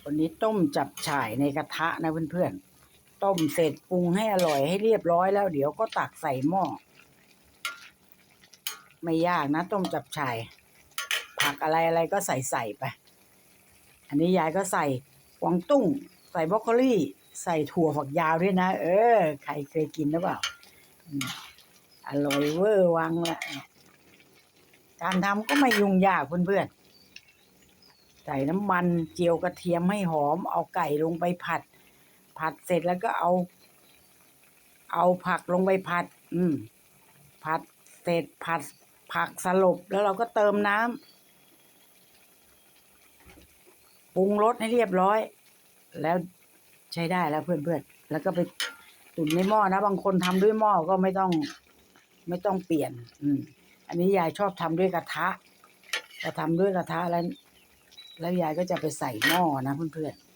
ວັນນີ້ຕົ້ມຈັບສາຍໃນກະທະນະເພື່ອນໆ. ຕົ້ມເສັດ ປຸງໃຫ້ອະລ່ອຍໃຫ້ລຽບຮ້ອຍແລ້ວ ດຽວກໍຕັກໃສ່ໝໍ້. ໄມ່ຍາກນະ ຕົ້ມຈັບສາຍ ຜັກອະໄລໆກໍໃສ່ໆໄປ. ອັນນີ້ຍາຍກໍໃສ່ກວາງຕຸ້ງ ໃສ່ບຣອກໂຄລີ ໃສ່ຖົ່ວຝັກຍາວດ້ວຍນະ. ເອີ ໃຜເຄີຍກິນຫຼືເປົ່າ? ອືມ ອະລ່ອຍເວີວັງລະ. ການທຳກໍໄມ່ຫຍຸ້ງຍາກເພື່ອນໆ. ໃສ່ນ້ຳມັນ ຈຽວກະທຽມໃຫ້ຫອມ ເອົາໄກ່ລົງໄປຜັດ ຜັດເສັດແລ້ວກໍເອົາ ເອົາຜັກລົງໄປຜັດ ອືມ ຜັດເສັດ ຜັດຜັກສະຫຼົບ ແລ້ວເຮົາກໍເຕີມນ້ຳ ປຸງລົດໃຫ້ລຽບຮ້ອຍ ແລ້ວໃຊ້ໄດ້ແລ້ວເພື່ອນໆ. ແລ້ວກໍໄປຕຸນໃນໝໍ້ນະ ບາງຄົນທຳດ້ວຍໝໍ້ກໍໄມ່ຕ້ອງ ໄມ່ຕ້ອງປ່ຽນ. ອືມ ອັນນີ້ຍາຍຊອບທຳດ້ວຍກະທະ ກໍທຳດ້ວຍກະທະ ແລ້ວ ແລ້ວຍາຍກໍຈະໄປໃສ່ໝໍ້ນະເພື່ອນໆ.